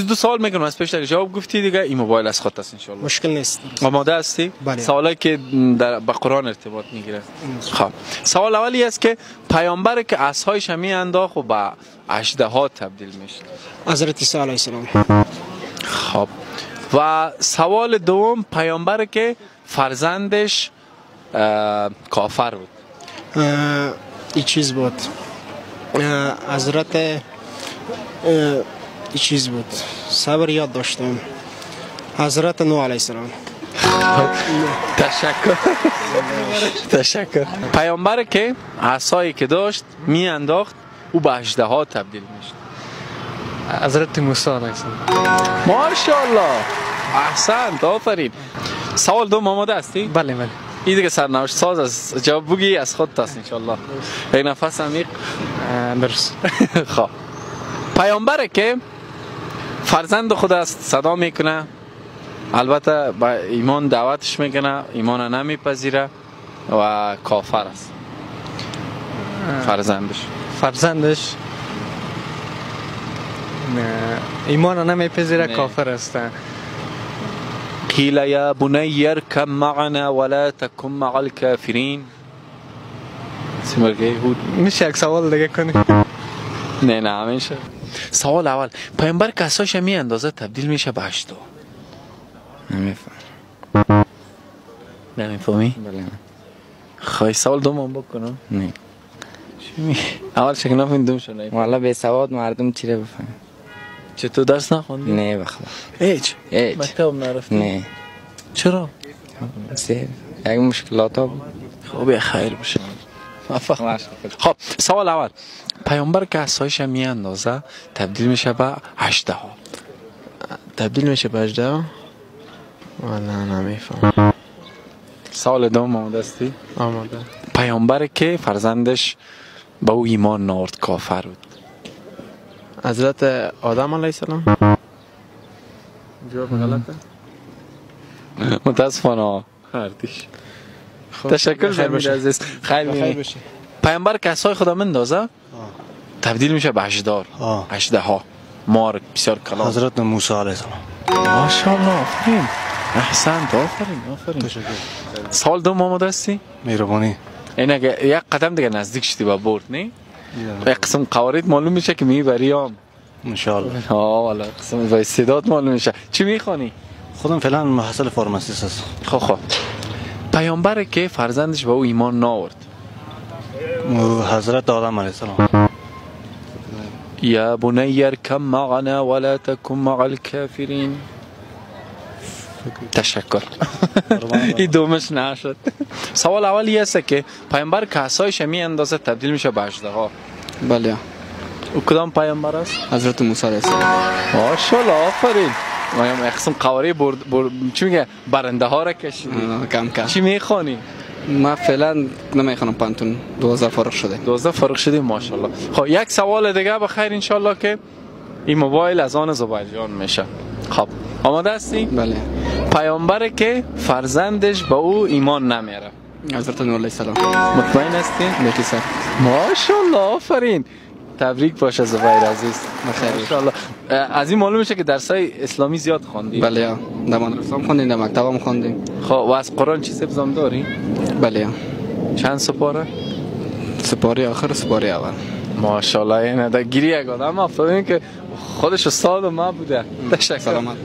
دو سوال میکنم از پیش جواب گفتی دیگه، این موبایل از خودت است انشالله. مشکل نیست. آماده هستی؟ بله. سوالی که در به قرآن ارتباط میگیره. خب سوال اولی است که پیامبر که عصایش می انداخت و به اژدها تبدیل میشد، حضرت عیسی علیه السلام. خب و سوال دوم، پیامبر که فرزندش کافر بود، این چیز بود، حضرت این چیز بود، صبر یاد داشتم، حضرت نوح علیه السلام. تشکر. تشکر. پیامبر که عصایی که داشت می انداخت او به اژدها تبدیل میشد، حضرت موسی علیه السلام. ماشاءالله، احسنت، آفرین. سوال دوم آماده هستی؟ بله بله. این دیگه سرنوشت ساز است، جواب بگی از خودت است انشالله. یک نفس عمیق. درست. خب پیامبر که فرزند خود است صدا میکنه، البته با ایمان دعوتش میکنه، ایمان نمیپذیره و کافر است. فرزندش ایمان نمیپذیره، کافر است. قیل یا بنی ارکب معنا ولا تکن مع الكافرین. میشه یک سوال دیگه کنی؟ نه نه میشه. سوال اول، پیامبر که عصایش می اندازه تبدیل میشه به اژدها. نمیفهم. نمیفهمی؟ بله. خواهی سوال دوم بکنم؟ نه. چی می؟ اول شک نفهمید دوم شو نمیفهم. والا به سواد مردم چی رو بفهم؟ چطور درس نخوندی؟ نه بخدا. هیچ؟ هیچ. مکتب نرفتی؟ نه. چرا؟ یک مشکلات ها بود. خب خیر باشه. خب سوال اول، پیامبر که عصایش می اندازه تبدیل میشه به اژدها. تبدیل میشه به اژدها؟ والا نمیفهم. سوال دوم آماده هستی؟ آماده. پیامبر که فرزندش به او ایمان نآورد، کافر بود، حضرت آدم علیه السلام. جواب غلطه؟ متاسفانه هردیش. تشکر زمین عزیز. خیر باشه. پیامبر که عصای خدا مندازه تبدیل میشه به اژدها، اژدها، مار بسیار کلان، حضرت موسی علیه السلام. ماشاءالله، آفرین، احسنت، آفرین آفرین. تشکر. سوال دوم آماده هستی؟ مهربانی. این اگه یک قدم دیگه نزدیک شدی به برد، نه؟ یک قسم قوارید معلوم میشه که میبری هم انشاءالله. والا قسم با استعداد معلوم میشه. چی میخوانی؟ خودم فعلا محصل فارماسیست هستم. خب خب پیامبر که فرزندش به او ایمان نآورد، حضرت آدم علیه السلام. یا بنی ارکب معنا ولا تکن مع الكافرین. تشکر. این دومش نشد. سوال اولی است که پیامبر که عصایش می اندازه تبدیل میشه به اژدها. بله. او کدام پیامبر است؟ حضرت موسی علیه السلام. ماشاءالله، آفرین. ما قسم قواری برد چی میگه برنده ها را کشیدی. کم کم. چی میخوانی؟ ما فعلا نمیخوانم، پانتون 12 فارغ شده. 12 فارغ شدیم، ماشاءالله. خب یک سوال دیگه بخیر انشالله که این موبایل از آن زبیر جان میشه. خب آماده هستی؟ بله. پیامبر که فرزندش به او ایمان نمیاره، حضرت نوح علیه السلام. مطمئن هستی؟ بله سر. ماشاءالله، آفرین. تبریک باشه زبیر عزیز. ماشاءالله. از این معلوم میشه که درسای اسلامی زیاد خواندی. بله، در مدرسه هم خوندیم، در مکتب هم خوندیم. خب و از قرآن چیز حفظ هم داری؟ بله. چند سپاره؟ سپاره آخر، سپاره اول. ماشاءالله، این در گیری یک آدم افتادیم که خودش استاد ما بوده. تشکر. سلامت.